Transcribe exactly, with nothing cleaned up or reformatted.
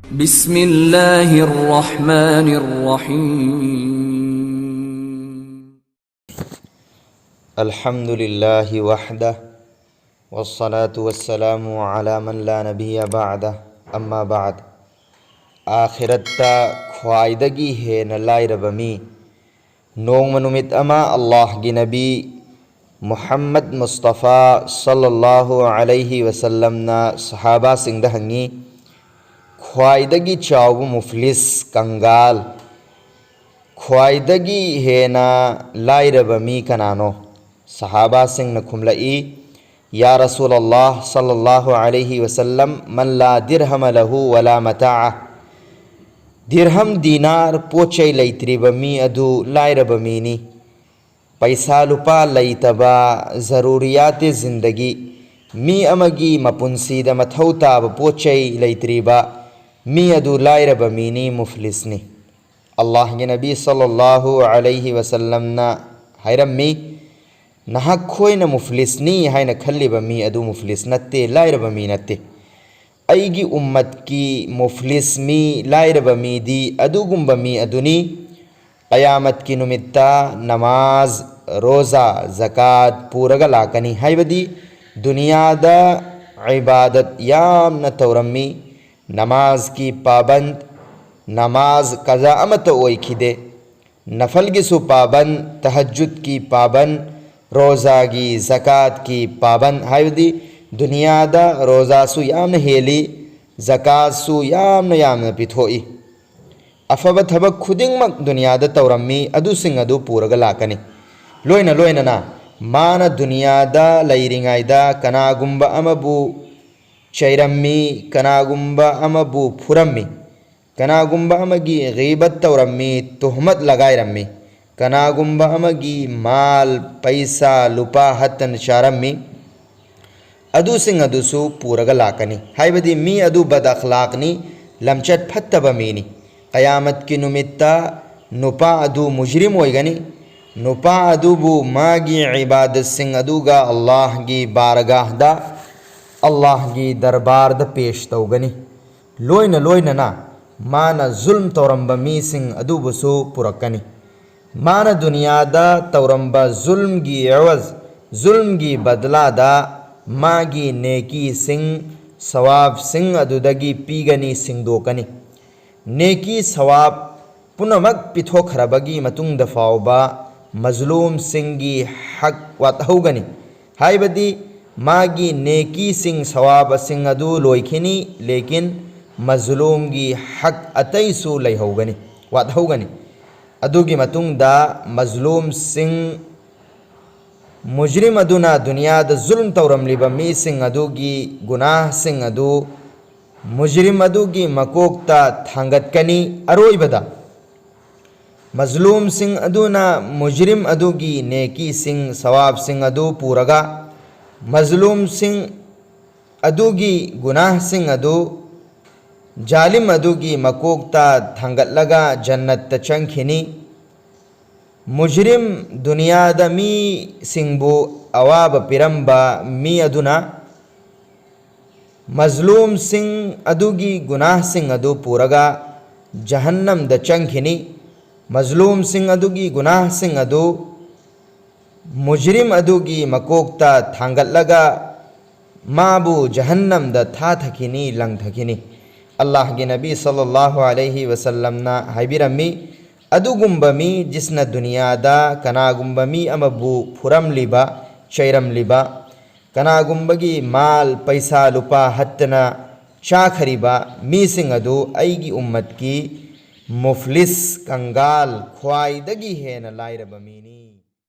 بسم الله الرحمن الرحيم. الحمد لله وحده، والصلاة والسلام على من لا نبي بعده، أما بعد. ꯑꯥꯈꯤꯔꯠꯇ ꯈ꯭ꯋꯥꯏꯗꯒꯤ ꯍꯦꯟꯅ ꯂꯥꯏꯔꯕ ꯃꯤ, ꯅꯣꯡꯃ ꯅꯨꯃꯤꯠ ꯑꯃ ꯑꯜꯂꯥꯍꯒꯤ ꯅꯕꯤ ꯃꯨꯍꯝꯃꯗ ꯃꯨꯁꯇꯐꯥ ꯁꯜꯂꯜꯂꯥꯍꯨ ꯑꯂꯩꯍꯤ ꯋꯁꯜꯂꯝꯅ ꯁꯍꯥꯕꯥꯁꯤꯡꯗ ꯍꯪꯉꯤ, ꯈ꯭ꯋꯥꯏꯗꯒꯤ ꯆꯥꯎꯕ ꯃꯨꯐꯂꯤꯁ, ꯀꯪꯒꯥꯜ, ꯈ꯭ꯋꯥꯏꯗꯒꯤ ꯍꯦꯟꯅ ꯂꯥꯏꯔꯕ ꯃꯤ ꯀꯅꯥꯅꯣ? ꯁꯍꯥꯕꯥꯁꯤꯡꯅ ꯈꯨꯝꯂꯛꯏ, ꯌꯥ ꯔꯁꯨꯂꯜꯂꯥꯍ ꯁꯜꯂꯜꯂꯥꯍꯨ ꯑꯂꯩꯍꯤ ꯋꯁꯜꯂꯝ, ꯃꯟ ꯂꯥ ꯗꯤꯔꯍꯃ ꯂꯍꯨ ꯋꯂꯥ ꯃꯇꯥꯑ꯫ ꯗꯤꯔꯍꯝ, ꯗꯤꯅꯥꯔ, ꯄꯣꯠ ꯆꯩ ꯂꯩꯇ꯭ꯔꯤꯕ ꯃꯤ ꯑꯗꯨ ꯂꯥꯏꯔꯕ ꯃꯤꯅꯤ꯫ ꯄꯩꯁꯥ ꯂꯨꯄꯥ ꯂꯩꯇꯕ, ꯖꯔꯨꯔꯤꯌꯥꯇꯦ ꯖꯤꯟꯗꯒꯤ, ꯃꯤ ꯑꯃꯒꯤ ꯃꯄꯨꯟꯁꯤꯗ ꯃꯊꯧ ꯇꯥꯕ ꯄꯣꯠ ꯆꯩ ꯂꯩꯇ꯭ꯔꯤꯕ ꯃꯤ ꯑꯗꯨ ꯂꯥꯏꯔꯕ ꯃꯤꯅꯤ, ꯃꯨꯐꯂꯤꯁꯅꯤ꯫ ꯑꯜꯂꯥꯍꯒꯤ ꯅꯕꯤ ꯁꯜꯂꯜꯂꯥꯍꯨ ꯑꯂꯩꯍꯤ ꯋꯁꯜꯂꯝꯅ ꯍꯥꯏꯔꯝꯃꯤ, ꯅꯍꯥꯛꯈꯣꯏꯅ ꯃꯨꯐꯂꯤꯁꯅꯤ ꯍꯥꯏꯅ ꯈꯜꯂꯤꯕ ꯃꯤ ꯑꯗꯨ ꯃꯨꯐꯂꯤꯁ ꯅꯠꯇꯦ, ꯂꯥꯏꯔꯕ ꯃꯤ ꯅꯠꯇꯦ꯫ ꯑꯩꯒꯤ ꯎꯝꯃꯠꯀꯤ ꯃꯨꯐꯂꯤꯁ ꯃꯤ, ꯂꯥꯏꯔꯕ ꯃꯤꯗꯤ ꯑꯗꯨꯒꯨꯝꯕ ꯃꯤ ꯑꯗꯨꯅꯤ, ꯀꯌꯥꯃꯠꯀꯤ ꯅꯨꯃꯤꯠꯇ ꯅꯃꯥꯖ, ꯔꯣꯖꯥ, ꯖꯀꯥꯠ ꯄꯨꯔꯒ ꯂꯥꯛꯀꯅꯤ꯫ ꯍꯥꯏꯕꯗꯤ ꯗꯨꯅꯤꯌꯥꯗ ꯏꯕꯥꯗꯠ ꯌꯥꯝꯅ ꯇꯧꯔꯝꯃꯤ, ꯅꯃꯥꯖꯀꯤ ꯄꯥꯕꯟ, ꯅꯃꯥꯖ ꯀꯖꯥ ꯑꯃꯠꯇ ꯑꯣꯏꯈꯤꯗꯦ, ꯅꯐꯜꯒꯤꯁꯨ ꯄꯥꯕꯟ, ꯇꯍꯖꯨꯗꯀꯤ ꯄꯥꯕꯟ, ꯔꯣꯖꯥꯒꯤ, ꯖꯀꯥꯠꯀꯤ ꯄꯥꯕꯟ꯫ ꯍꯥꯏꯕꯗꯤ ꯗꯨꯅꯤꯌꯥꯗ ꯔꯣꯖꯥꯁꯨ ꯌꯥꯝꯅ ꯍꯦꯜꯂꯤ, ꯖꯀꯥꯠꯁꯨ ꯌꯥꯝꯅ ꯌꯥꯝꯅ ꯄꯤꯊꯣꯛꯏ꯫ ꯑꯐꯕ ꯊꯕꯛ ꯈꯨꯗꯤꯡꯃꯛ ꯗꯨꯅꯤꯌꯥꯗ ꯇꯧꯔꯝꯃꯤ, ꯑꯗꯨꯁꯤꯡ ꯑꯗꯨ ꯄꯨꯔꯒ ꯂꯥꯛꯀꯅꯤ꯫ ꯂꯣꯏꯅ ꯂꯣꯏꯅꯅ ꯃꯥꯅ ꯗꯨꯅꯤꯌꯥꯗ ꯂꯩꯔꯤꯉꯩꯗ ꯀꯅꯥꯒꯨꯝꯕ ꯑꯃꯕꯨ ꯆꯩꯔꯝꯃꯤ, ꯀꯅꯥꯒꯨꯝꯕ ꯑꯃꯕꯨ ꯐꯨꯔꯝꯃꯤ, ꯀꯅꯥꯒꯨꯝꯕ ꯑꯃꯒꯤ ꯒꯤꯕꯠ ꯇꯧꯔꯝꯃꯤ, ꯇꯨꯍꯃꯠ ꯂꯒꯥꯏꯔꯝꯃꯤ, ꯀꯅꯥꯒꯨꯝꯕ ꯑꯃꯒꯤ ꯃꯥꯜ, ꯄꯩꯁꯥ, ꯂꯨꯄꯥ ꯍꯠꯇꯅ ꯆꯥꯔꯝꯃꯤ, ꯑꯗꯨꯁꯤꯡ ꯑꯗꯨꯁꯨ ꯄꯨꯔꯒ ꯂꯥꯛꯀꯅꯤ꯫ ꯍꯥꯏꯕꯗꯤ ꯃꯤ ꯑꯗꯨ ꯕꯗ ꯑꯈꯂꯥꯛꯅꯤ, ꯂꯝꯆꯠ ꯐꯠꯇꯕ ꯃꯤꯅꯤ꯫ ꯀꯌꯥꯃꯠꯀꯤ ꯅꯨꯃꯤꯠꯇ ꯅꯨꯄꯥ ꯑꯗꯨ ꯃꯨꯖꯔꯤꯝ ꯑꯣꯏꯒꯅꯤ꯫ ꯅꯨꯄꯥ ꯑꯗꯨꯕꯨ ꯃꯥꯒꯤ ꯏꯕꯥꯗꯠꯁꯤꯡ ꯑꯗꯨꯒ ꯑꯜꯂꯥꯍꯒꯤ ꯕꯥꯔꯒꯥꯍꯗ, ꯑꯜꯂꯥꯍꯒꯤ ꯗꯔꯕꯥꯔꯗ ꯄꯦꯁ ꯇꯧꯒꯅꯤ꯫ ꯂꯣꯏꯅ ꯂꯣꯏꯅꯅ ꯃꯥꯅ ꯖꯨꯜꯝ ꯇꯧꯔꯝꯕ ꯃꯤꯁꯤꯡ ꯑꯗꯨꯕꯨꯁꯨ ꯄꯨꯔꯛꯀꯅꯤ꯫ ꯃꯥꯅ ꯗꯨꯅꯤꯌꯥꯗ ꯇꯧꯔꯝꯕ ꯖꯨꯜꯝꯒꯤ ꯑꯦꯋꯖ, ꯖꯨꯜꯝꯒꯤ ꯕꯗꯂꯥꯗ ꯃꯥꯒꯤ ꯅꯦꯀꯤꯁꯤꯡ, ꯁꯋꯥꯕꯁꯤꯡ ꯑꯗꯨꯗꯒꯤ ꯄꯤꯒꯅꯤ, ꯁꯤꯡꯗꯣꯛꯀꯅꯤ꯫ ꯅꯦꯀꯤ ꯁꯋꯥꯕ ꯄꯨꯝꯅꯃꯛ ꯄꯤꯊꯣꯛꯈ꯭ꯔꯕꯒꯤ ꯃꯇꯨꯡꯗ ꯐꯥꯎꯕ ꯃꯖꯂꯨꯝꯁꯤꯡꯒꯤ ꯍꯛ ꯋꯥꯠꯍꯧꯒꯅꯤ꯫ ꯍꯥꯏꯕꯗꯤ ꯃꯥꯒꯤ ꯅꯦꯀꯤꯁꯤꯡ, ꯁꯋꯥꯕꯁꯤꯡ ꯑꯗꯨ ꯂꯣꯏꯈꯤꯅꯤ, ꯂꯦꯀꯤꯟ ꯃꯖꯂꯨꯝꯒꯤ ꯍꯛ ꯑꯇꯩꯁꯨ ꯂꯩꯍꯧꯒꯅꯤ, ꯋꯥꯠꯍꯧꯒꯅꯤ꯫ ꯑꯗꯨꯒꯤ ꯃꯇꯨꯡꯗ ꯃꯖꯂꯨꯝꯁꯤꯡ, ꯃꯨꯖꯔꯤꯝ ꯑꯗꯨꯅ ꯗꯨꯅꯤꯌꯥꯗ ꯖꯨꯜꯝ ꯇꯧꯔꯝꯂꯤꯕ ꯃꯤꯁꯤꯡ ꯑꯗꯨꯒꯤ ꯒꯨꯅꯥꯍꯁꯤꯡ ꯑꯗꯨ ꯃꯨꯖꯔꯤꯝ ꯑꯗꯨꯒꯤ ꯃꯀꯣꯛꯇ ꯊꯥꯡꯒꯠꯀꯅꯤ꯫ ꯑꯔꯣꯏꯕꯗ ꯃꯖꯂꯨꯝꯁꯤꯡ ꯑꯗꯨꯅ ꯃꯨꯖꯔꯤꯝ ꯑꯗꯨꯒꯤ ꯅꯦꯀꯤꯁꯤꯡ, ꯁꯋꯥꯕꯁꯤꯡ ꯑꯗꯨ ꯄꯨꯔꯒ ꯃꯖꯂꯨꯝꯁꯤꯡ ꯑꯗꯨꯒꯤ ꯒꯨꯅꯥꯍꯁꯤꯡ ꯑꯗꯨ ꯖꯥꯂꯤꯝ ꯑꯗꯨꯒꯤ ꯃꯀꯣꯛꯇ ꯊꯥꯡꯒꯠꯂꯒ ꯖꯟꯅꯠꯇ ꯆꯪꯈꯤꯅꯤ꯫ ꯃꯨꯖꯔꯤꯝ, ꯗꯨꯅꯤꯌꯥꯗ ꯃꯤꯁꯤꯡꯕꯨ ꯑꯋꯥꯕ ꯄꯤꯔꯝꯕ ꯃꯤ ꯑꯗꯨꯅ ꯃꯖꯂꯨꯝꯁꯤꯡ ꯑꯗꯨꯒꯤ ꯒꯨꯅꯥꯍꯁꯤꯡ ꯑꯗꯨ ꯄꯨꯔꯒ ꯖꯍꯟꯅꯝꯗ ꯆꯪꯈꯤꯅꯤ꯫ ꯃꯖꯂꯨꯝꯁꯤꯡ ꯑꯗꯨꯒꯤ ꯒꯨꯅꯥꯍꯁꯤꯡ ꯑꯗꯨ ꯃꯨꯖꯔꯤꯝ ꯑꯗꯨꯒꯤ ꯃꯀꯣꯛꯇ ꯊꯥꯡꯒꯠꯂꯒ ꯃꯥꯕꯨ ꯖꯍꯟꯅꯝꯗ ꯊꯥꯊꯈꯤꯅꯤ, ꯂꯪꯊꯈꯤꯅꯤ꯫ ꯑꯜꯂꯥꯍꯒꯤ ꯅꯕꯤ ꯁꯜꯂꯜꯂꯥꯍꯨ ꯑꯂꯩꯍꯤ ꯋꯁꯜꯂꯝꯅ ꯍꯥꯏꯕꯤꯔꯝꯃꯤ, ꯑꯗꯨꯒꯨꯝꯕ ꯃꯤ, ꯖꯤꯁꯅ ꯗꯨꯅꯤꯌꯥꯗ ꯀꯅꯥꯒꯨꯝꯕ ꯃꯤ ꯑꯃꯕꯨ ꯐꯨꯔꯝꯂꯤꯕ, ꯆꯩꯔꯝꯂꯤꯕ, ꯀꯅꯥꯒꯨꯝꯕꯒꯤ ꯃꯥꯜ, ꯄꯩꯁꯥ ꯂꯨꯄꯥ ꯍꯠꯇꯅ ꯆꯥꯈ꯭ꯔꯤꯕ ꯃꯤꯁꯤꯡ ꯑꯗꯨ ꯑꯩꯒꯤ ꯎꯝꯃꯠꯀꯤ ꯃꯨꯐꯂꯤꯁ, ꯀꯪꯒꯥꯜ, ꯈ꯭ꯋꯥꯏꯗꯒꯤ ꯍꯦꯟꯅ ꯂꯥꯏꯔꯕ ꯃꯤꯅꯤ꯫